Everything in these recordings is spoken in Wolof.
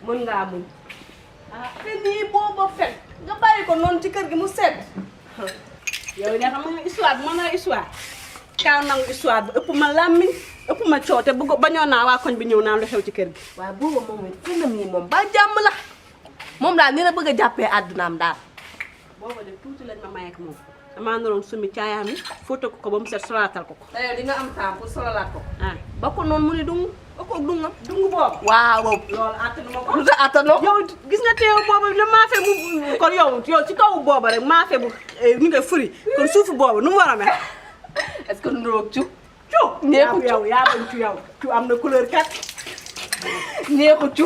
mën ngaa muñ te nii booba fen nga bàyyi ko noonu ci kër gi mu sedd yow de xam nga histoire bi mën naa histoire kaaw nangu histoire bi ëpp ma làmmiñ ëpp ma coote bëgg bañoon naa waa koñ bi ñëw naan lu xew ci kër gi waaye booba moom it fenam yi moom ba jàmm la moom daal ni la bëgg a jàppee àddunaam daal booba de tuuti lañ ma mayeek moom damaa naroon sumi caayaam yi fóote ko ba mu set solaatal ko di nga am temps pour solalaat ko ba ko noonu mu ni dung ba ko dungam dung boobu waaw loolu attanu ma ko lu tax attanoo yow gis nga teew boobu la maafe bu kon yow ci kaw booba rek maafe bu ni nga furi kon suufu boobu nu mu war a mel est-ce que nuroog cu neexu yow yaa bañ cu yow cu am na couleur kat neexu cu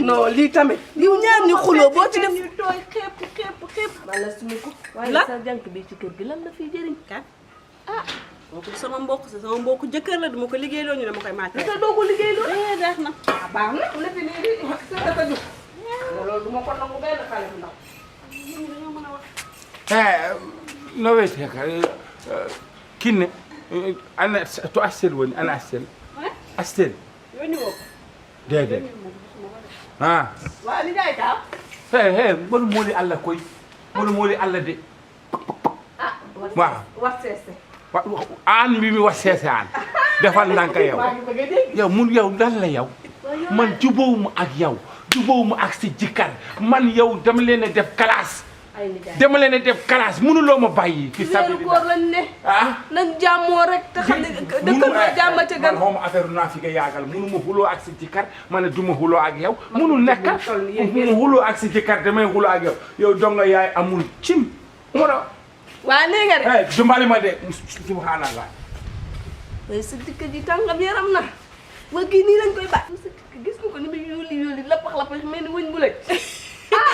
non lii tamit liw ñaar ñu xuloo boo ci def ñu tooy xepp wala suñu ko waaye sa jànk bi ci kër gi lan la fiy jëriñ kat kooku sama mbokk jëkkër la duma ko liggéeyloo ñu dama koy màcc te doo ko liggéeyloo deex na baax na la fi nii dafa jug loolu duma ko nangu benn xale bu ndaw dañoo mën a wax no wiyeteka kinne ana to Astel woni ana Astel yoni wo dede waa ni jaay ka mboɗo mooli Allah koy mboɗo mooli Allah de waaw wat seese an mbimi wat seese an defal ndànk yow mun yow lan la yow man jubóowuma ak yow jubóowuma ak si jikkar man yow dama leen a def classe dama leen a def classe mënuloo ma bàyyi fi sabi koor lañ ne nañ jàmmoo rek te xam ne dëkkandoo jàmm ca gën man xawma affaire naa fi nga yaagal mënuma xuloo ak si jikkar ma ne duma xuloo ak yow mënul nekk mu xuloo ak si jikkar damay xuloo ak yow donga yaay amul cim mo do waa nee nga de dumbali ma de subhanallah waaye sa dikk ji tàngam yaram na waa kii nii lañ koy bàyyi sa dikk gis nga ko ni muy yóoli lappax mel ni wëñ bu lëj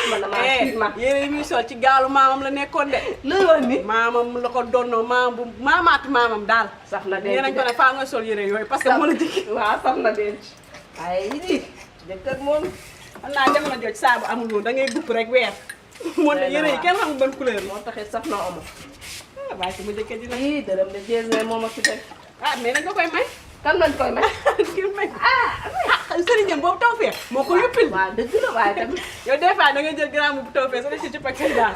man damaa tiit ma yére yi muy sol ci gaalu maamam la nekkoon de loolu wax ni maamam la ko donnoo maamam bu maamaati maamam daal sax na denc nañ ko ne faa nga sol yére yooyu parce que moo la jëkki waaw sax na denc ay di jëkkër moom xam naa jamono jooju saabu amul woon da ngay gupp rek weer moo ne yére yi kenn xam ban couleur moo taxee sax na omo waaye si mu jëkkër dina ii dërëm de jees ne moom ak si tey mais dañ ko koy may kan lañ koy may kii may sëriñam boobu taw fee moo ko yëppil waaw dëgg la waaye tamit yow des fois da ngay jël gramme bu taw fee sa ci pak seen daal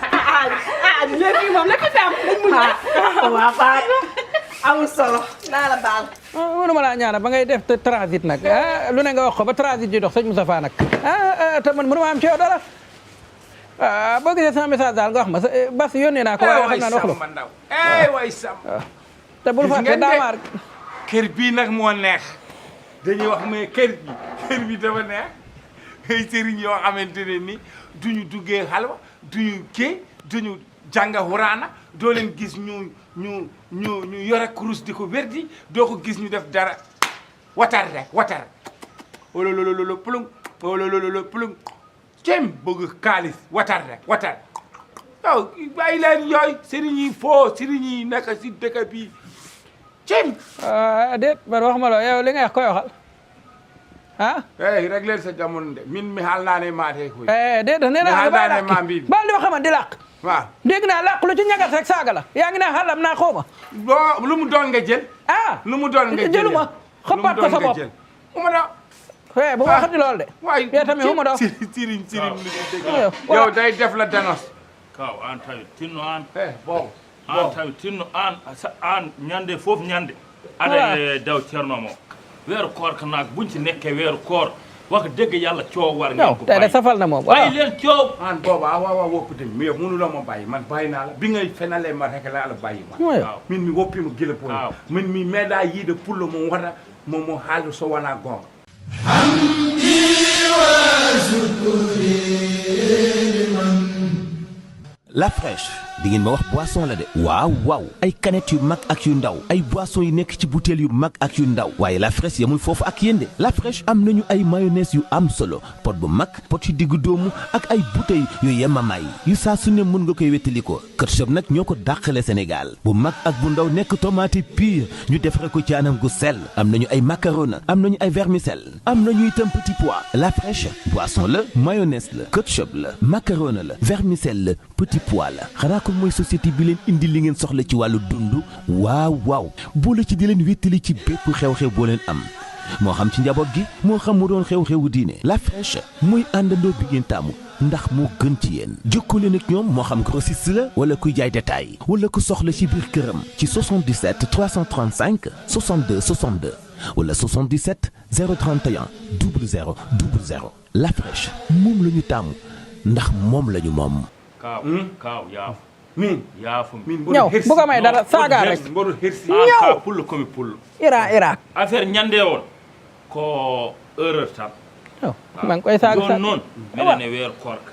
léegi moom la fi am dañ mu waaw baax amul solo naa la baal mënuma laa ñaana ba ngay def transit nag lu ne nga wax ko ba transit ji dox sëñ Moustapha nag te man mënuma am ci yow dara boo gisee sama message daal nga wax ma bas yónnee naa ko waaye xam naa wax la way sam te bul fàtte daamaar kër bii nag moo neex dañuy wax mais kër bi dafa neex ay sëriñ yoo xamante ne ni duñu duggee xalwa duñu duñu jàng Xuraana doo leen gis ñu yore kurus di ko werdi doo ko gis ñu def dara watar rek watar ololololo plung ololololo plung cem bëgg kaalis watar rek watar yow bàyyi leen yooyu sëriñ yi foo sëriñ yi nekk si dëkk bi cem déet man wax ma la yow li nga wax koy waxal rek leen sa jamono de min mi xaal naa ne maatee koy déet nee naa xaal naa ne maa mbii ba li ma xamante di làq waaw dégg naa làq lu ci ñagas rek saaga la yaa ngi naa xalam naa xawma boo lu mu doon nga jël lu mu doon nga jël jëluma xëppaat ko sa bopp uma do bu ma xam ni loolu de waay yow tamit uma do siriñ yow day def la danos kaw an tawi tinno an boobu an tawi tinno an ñande fof ñande aɗa e daw ceerno mo weeru koor ko naak buñ ci nekke weeru koor waka dégg yàlla coow war ngeen ko tey safal na moom bàyyi leen coow an boobu a wawa woppude mi yow mënuloo ma bàyyi man bàyyi naa la bi ngay fenale ma rek la ala bàyyi ma min mi woppima gila po min mi meeɗa yiide pullo mo waɗa momo haaldu so wona gonga La Fraîche di ngeen ma wax boisson la de waaw waaw ay canettes yu mag ak yu ndaw ay boissons yu nekk ci bouteilles yu mag ak yu ndaw waaye La Fraîche yamul foofu ak yéen de La Fraîche am nañu ay mayonnaise yu am solo pot bu mag pot yu diggu doomu ak ay bouteilles yu yemamaay yu saa su ne mën nga koy wettali ko ketchup nag ñoo ko dàqale Sénégal bu mag ak bu ndaw nekk tomate pure ñu defare ko ci anam gu sell am nañu ay macaroni am nañu ay vermicelle am nañu itam petit pois La Fraîche boisson la mayonnaise la ketchup la macaroni la vermicelle la petit pois la xanaa ko mooy société bi leen indi li ngeen soxla ci wàllu dund waaw waaw boole ci di leen wéttali ci bépp xew-xew boo leen am moo xam ci njaboot gi moo xam mu doon xew-xewu diine La Fraîche muy àndandoo bi ngeen taamu ndax moo gën ci yéen jokkoo leen ak ñoom moo xam grossiste la wala kuy jaay détail wala ku soxla ci biir këram ci 77 335 62 62 wala 77 031 00 00 La Fraîche moom la ñu taamu ndax moom la ñu moom. Kaaw yaafu. min yaafu ñëw bu ko may dara saaga rek mboɗo hersi ka pullo komi pullo Irak affaire ñande on ko erreur tan maa ngi koy saaga joni noon miɗene weero korka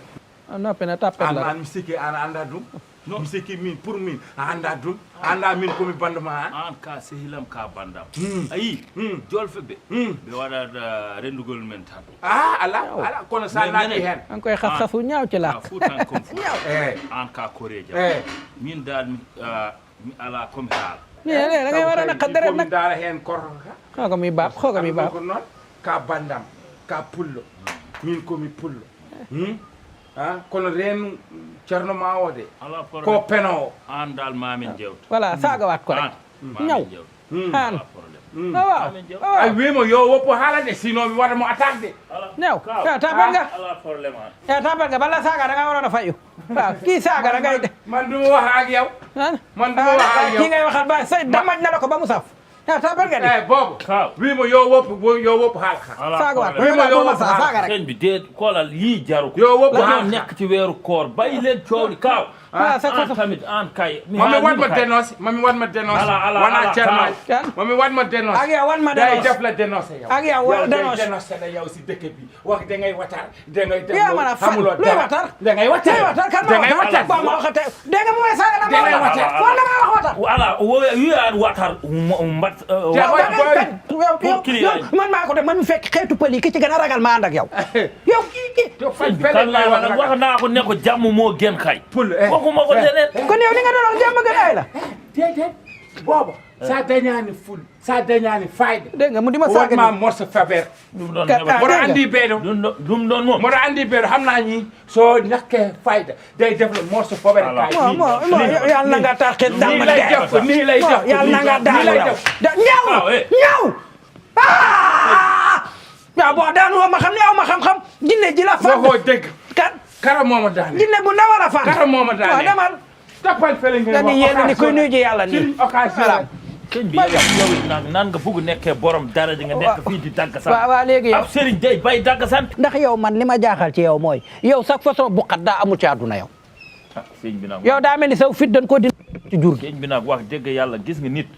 noppi na tappet la an mi sikki an anda ɗum mi sikki min pour min a anda ɗum anda min komi banduma an ka sehilam ka bandam ayi jolfe ɓe ɓe waɗat rendugol men tan ala kono sa naati hen maa ngi koy xas-xasu ñaaw ci làkk fuutan comme fu eyyi an ka koreja min dal mi ala komi haala ne da ngay war a naqar deret nag komi daara hen korka xooga mi baab xooga mi baab ko noon ka bandam ka pullo min komi pullo kono reen ceerno ma o de ala ko penowo an dal mamin jewta voilà sagawaat ko rek ñaw an waaw ay wimo yo woppo haalade sinon mi waɗa mo attaque de ñaw tapat nga ala probléme an tapat nga balla saga da nga waroon a fayu waaw kii saga da ngay de man duma wax ak yow man duma wax ak yow kii ngay waxal ba say damaj na la ko ba mu saf tapat nga de boobu wimo yo woppo haala ka sagawaat ko wimo yo woppo saga rek sëñ bi déet xoolal yii jaru ko yo woppo dañoo haala nekk ci weeru koor bàyyi leen coow li kaaw an tamit an kay mami watma dénoncé wona ceerno mami watma dénoncé ak yow wan ma day dénoncé def la dénoncé yow ak yow wala dénoncé dénoncé la yow si dëkk bi wax da ngay watar da ngay def yaa mën a fan luy watar da ngay watar luy watar kan da ngay watar ba ma waxate dégg nga mu may saaga na da ngay watar wala ma wax watar voilà wiyan watar mbat man maa ko def man mi fekk xeetu pël yi ki ci gën a ragal ma ànd ak yow yow kii kan laa wax naa ko ne ko jàmm moo gën kay pul waxuma ko leneen kon yow li nga doon wax jàmm gën ay la déedéet booba sa dañaani ful sa dañaani fayda dégg nga mu di ma saaga wonma morso faber ɗum ɗon mboɗo andi ɓeeɗo ɗum ɗon moom mboɗo andi ɓeeɗo xam naa ñi so ñakke fayda day def le morso faber kay yàlla na nga taxit nii lay def nii lay def yàlla na nga daanu ñaaw ñaaw waaw boo daanu ma xam ne aw ma xam-xam jinne ji la fa waxoo dëgg kan kara mooma daane jinne bu ndaw a fa kara mooma daane waaw demal toppal fële nga ni yéen ni kuy nuyu ji yàlla nii occasion sëñ bi yow naan nga bugg nekkee borom dara ji nga nekk fii di dagg sant waaw léegi yow ab sëriñ day bay dagg sant ndax yow man li ma jaaxal ci yow mooy yow chaque façon buqat daa amul ci àdduna yow sëñ bi nag yow daa mel ni saw fit dañ ko di ci jur gi sëñ bi nag wax dëgg yàlla gis nga nit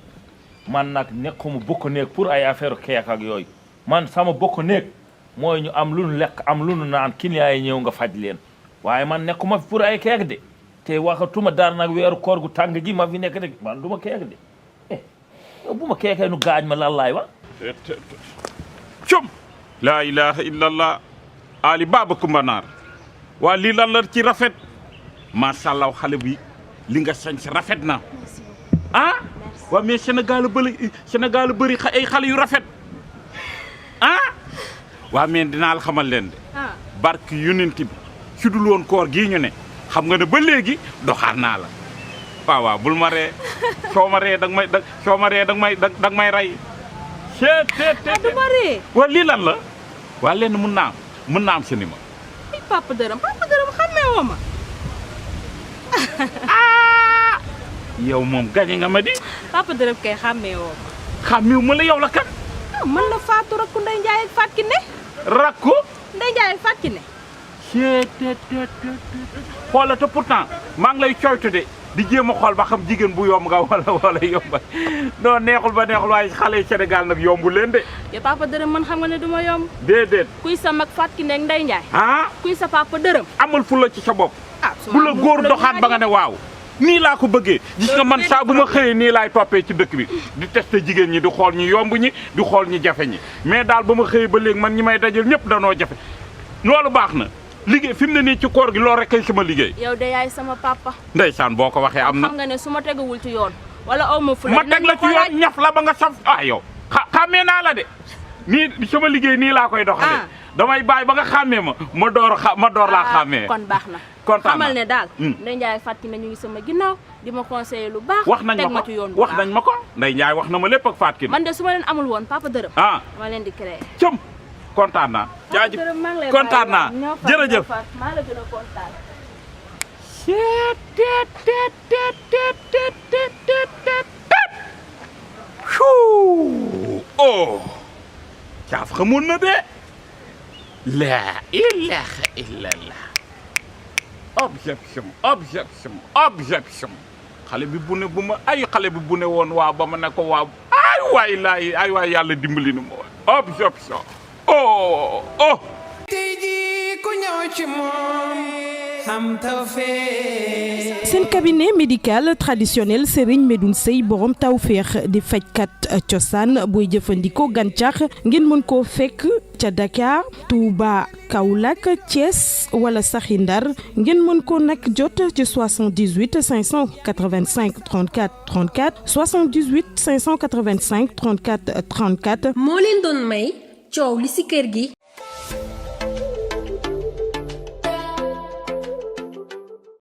man nag nekkuma bokk néeg pour ay affaire keek ak yooyu man sama bokk néeg mooy ñu am lu nu lekk am lu nu naan client yi ñëw nga faj leen waaye man nekkuma fi pour ay keek de te waxatuma dara nag weeru koor gu tàng ji ma fi nekk de man du ma keek de bu ma keekee nu gaañ ma lan laay wax com laa ilaha illallah ali baba Koumba waa lii lan la ci rafet macha allah xale bi li nga sañ sa rafet na waa mais Sénégal bëri ay xale yu rafet waa mais dinaa la xamal leen de barke yonent bi su dul woon koor gii ñu ne xam nga ne ba léegi doxaar naa la waaw bul ma ree soo ma ree danga may rey du ma ree waa lii lan la waa lenn mën naa am seni ma papa dërëm xamee woo ma yow moom gañe nga ma di papa dërëm kay xamee woo ma xàmmeewu ma la yow la kan man la Fatou rakku Ndeye Ndiaye ak Fatou Kiné rakku Ndeye Ndiaye ak Fatou Kiné xoola te pourtant maa ngi lay coytu de di jéem a xool ba xam jigéen bu yomb nga wala yomba non neexul ba neexul waaye xale yi Sénégal nag yombu leen de yow papa dërëm man xam nga ne du ma yomb déedéet kuy sa mag Fatou Kiné ak Ndeye Ndiaye kuy sa papa dërëm amal fu la ci sa bopp bu la góor doxaat ba nga ne waaw nii laa ko bëggee gis nga man saa bu ma xëyee nii laay toppee ci dëkk bi di testé jigéen ñi di xool ñi yomb ñi di xool ñi jafe ñi mais daal ba ma xëyee ba léegi man ñi may dajal ñëpp danoo jafe loolu baax na liggéey fi mu ne nii ci koor gi loolu rek kay sama liggéey yow de yaay sama papa ndeysaan boo ko waxee am na xam nga ne su ma tegawul ci yoon wala aw ma fu ma teg la ci yoon ñaf la ba nga saf yow xàmmee naa la de nii sama liggéey nii laa koy doxalee damay bàyyi ba nga xàmmee ma door laa xàmmee kon baax na kontaan xamal ne daal Ndeye Ndiaye Fatou nañu ngi sama ginnaaw di ma conseiller lu baax wax nañ teg ma ci yoon ko wax nañ ma ko Ndeye Ndiaye wax na ma lépp ak Fatou Kiné man de su ma leen amul woon papa dërëm dama leen di créer cëm kontaan naa jaajëf kontaan naa jërëjëf maa la gën a kontaan oh caaf xamoon na de la ilaha illallah objection xale bi bu ne bu ma ay xale bi bu ne woon waaw ba ma ne ko waaw ay waay yàlla dimbali na ma waay objection oh tey jii ku ñëw ci moom xam tawfeex. seen cabinet médical traditionnel Serigne Medoune Seye borom tawfeex di fajkat cosaan booy jëfandikoo gàncax ngeen mën koo fekk ca Dakar Touba Kaolack Thiès wala saxi Ndar ngeen mën ko nag jot ci 78 585 34 34 78 585 34 34. moo leen doon may coow li ci kër gi.